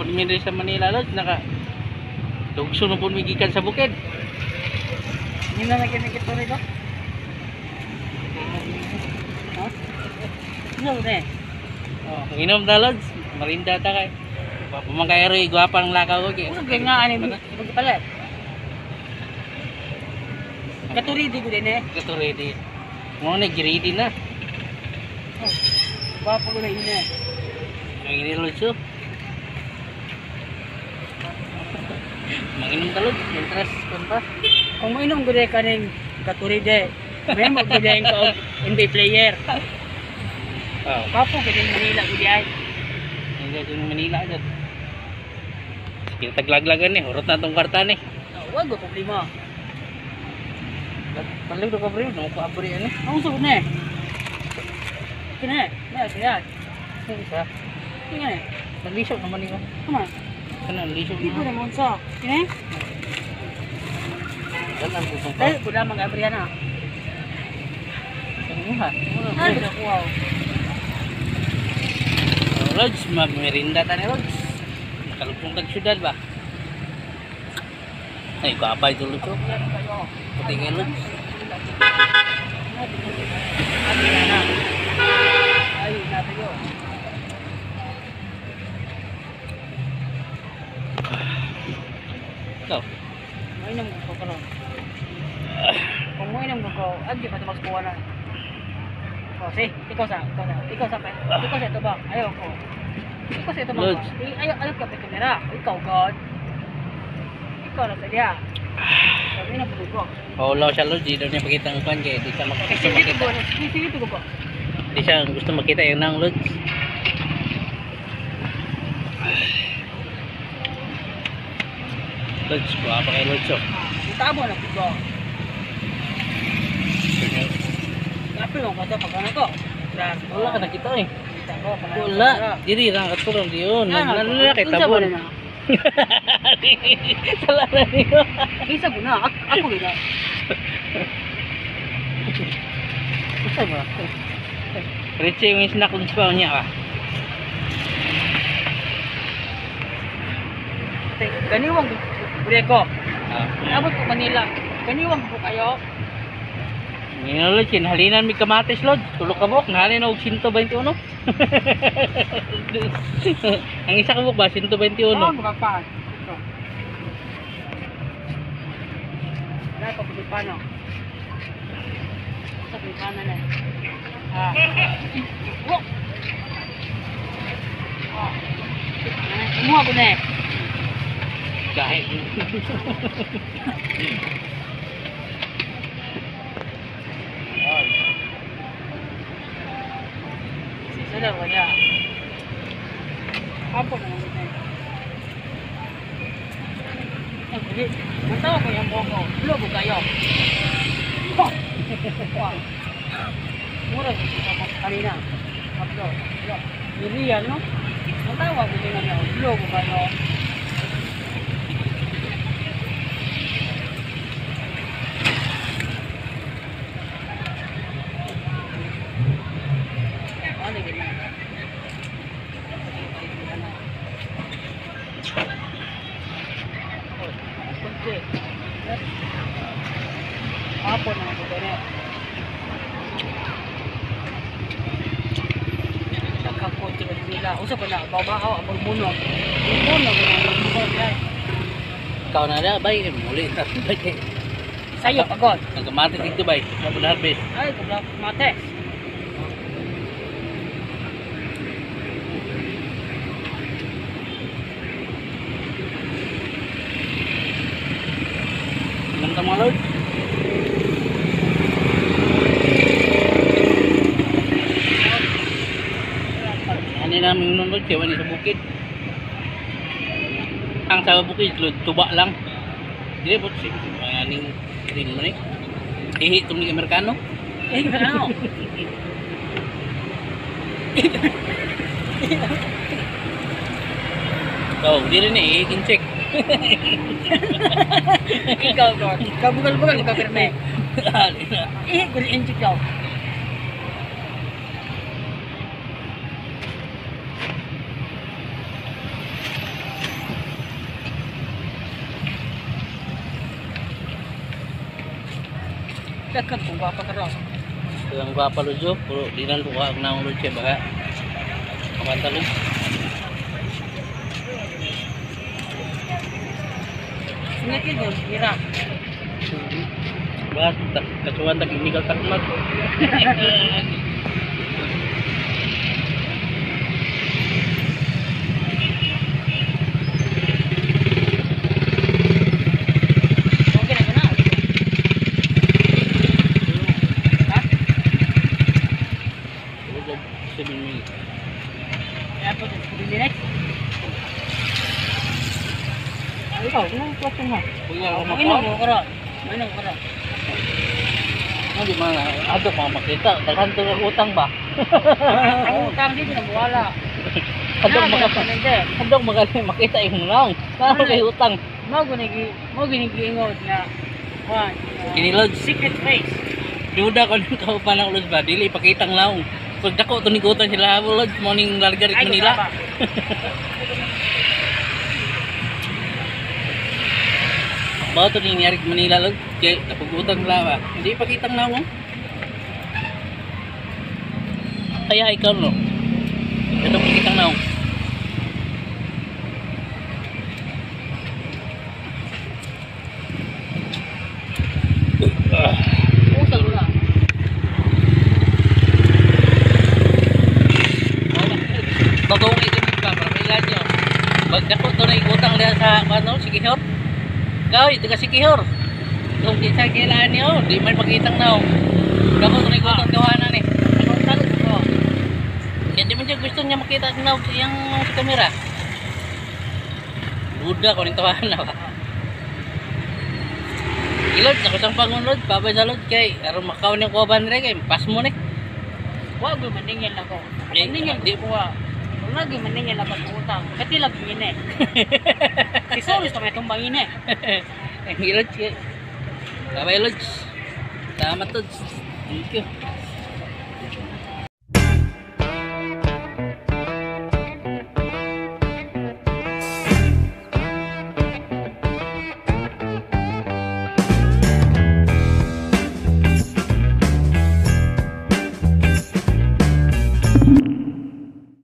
Po mi diri sa Manila, Lods, naka lugso na po mi gikan sa bukid. Hindi na nagkinigit ko rito. Ha? Ano na eh? Oh, inom ta, Lods. Marinda ta kay. Pumangkay ro gwapa ang lakaw ko kay. Ano kaya nga ano magpalit? Katuridi ko din eh. Kato ready. Mo na ready na. Oh, gwapo ko na yun eh. Ang ini, Lods, oh. Manginom ta, Lods, interest kon pa. Kung mainom ko din kaning katuridi. May mo ko din ko NBA player. Oh, Gwapo ko din Manila ko di ay. hindi din Manila jud. Sige, taglaglagan ni, hurot na tong kwarta ni. Oh, wag ko problema. Palig do ka bro, no ko abri ani. Ang sugod na eh. Kina eh. May kaya. Isa. Kina eh. Naglisod naman niko. Come on. Kana lisod Di ko na. na mo sa. Kina eh. Kanan ko Dahil ko na mag-abriya na. ha. Ay, nakuha. Lods, magmerinda ta ni Lods. Nakalugtong tag syudad ba? Ay, kapay tulo to. Puti kay Lods. Ay, natayo. Ikaw. Mainom ko karon. Kung mainom ko, agi pa tumas kuha na. Oh, see, ikaw sa, ikaw sa, ikaw sa, ikaw sa ito ba? Ayaw ko. Ikaw sa ito ba? Lods. Ayaw, ayaw ka pa kamera. Ikaw, God. Ikaw na sa diya. Sabi na po ko. Paulo siya, Lods. Di daw niya pakita ang kwan kay di siya Kasi gusto dito makita. ko, dito ko. Di siya gusto makita yung nang Lods. Lods, kuha pa kay Lods oh. Tabo na po ko. Kapil mo ko pag ano ko. Wala ka nakita eh. Tabo, pag ano Wala. Diri ra katulong diyon. Naglalala kay tabon. Sala na niyo. Kinsa ko na, ako na. Usa ba? Richie yung snack lunch pa niya ka. Ganiwang breko. Ah. Abot ko Manila. Ganiwang ko kayo. Ngino Lods, halinan mi kamatis, Lods. Tulo ka buok, nahalin og 121. Ang isa ka buok ba 121. Oh, pa. Ito. Wala pa Pilipano. Sa Pilipano na. Ah. Wo. Ah. Kumuha ko na eh. Kahit. Sila ko niya. Apo na naman eh. Ay, dili. Matawa ko yung buhok ko. Lobo kayo. Oh! Wow. Mura sa kanina. Ablo. Ablo. Dili yan, no? Matawa ko din niya. Lobo kayo. Ano ganyan? Kunti. Hapon ang ako gani. Nagkakotse ka nila. Usa pa na, babaw, ang bulbunog. Bulbunog na, bulbunog na. Ikaw na na, bay. Muli na. Bay. Sayo, pagod. Nagkamatis dito, bay. Mabul harvest. Ay, kubla, mates. Inom ta mga Lord. Ano namin yung Lord, kaya wala sa bukid. Ang sa bukid, Lord, tuba lang. Dili po, sige, mga aning green man eh. Ihi itong ni Amerikano. Eh, ano? Oh, dili na eh, kincheck. Ikaw, God. Kabugal-bugal, magkapirme. Ali na. Eh, guli inchik daw. Daghang kung gwapa karon. Ang gwapa Lods oh. Pero di na tuwa ang naong Lods kay baka kabanta Lods. Singit yun, hira. Bas, kasuhan tag illegal takmat. Okay na na. Ha? 7 minutes. Airport is 3 minutes. Ay, ikaw, anong question mo? Kuya, ako Mainom makaon. ko karon. Mainom ko karon. Ano di man ato pa makita. Daghan to ang utang ba? Ang utang dito na wala. Adong maka adong maka makita imong naong. Naong kay utang. Mao gani mao gani giingon nga one. Kini Lods, Secret face. duda ko nang kaupan ang Lods ba dili ipakitang naong. Pag dako to ni utang sila Lods morning larga rit Ay, Manila. gustaba. Bao to ni nangyari Manila Lods. Kay tapog utang sila ba. Hindi ipakitang naong. Kaya ikaw no. Ito pakitang naong. Usal na. Bagong itimig pa para mailan nyo. Pagdako to na utang diha sa ano, Sikihor. Ikaw, ito ka Sikihor. Kung di sa kailangan niyo, di man pakitang naong. Dako to na utang tawanan eh. Ang talot ko. Kaya di man siya gusto niya makita ang naong sa iyang sa kamera. Buda ko ning tawanan ba. Ilod, ako sang pangunod, babay sa lod kay aron makaon yung kuwaban re kay pas mo ni. Wa gyud maningil ako. Eh, Maningil di- ko wa. Wala gyud maningil ako sa utang. Katilag ngine. Si Solos pa may tumbang ine. Ang ilod kay. Babay Lods. Salamat Lods. Thank you.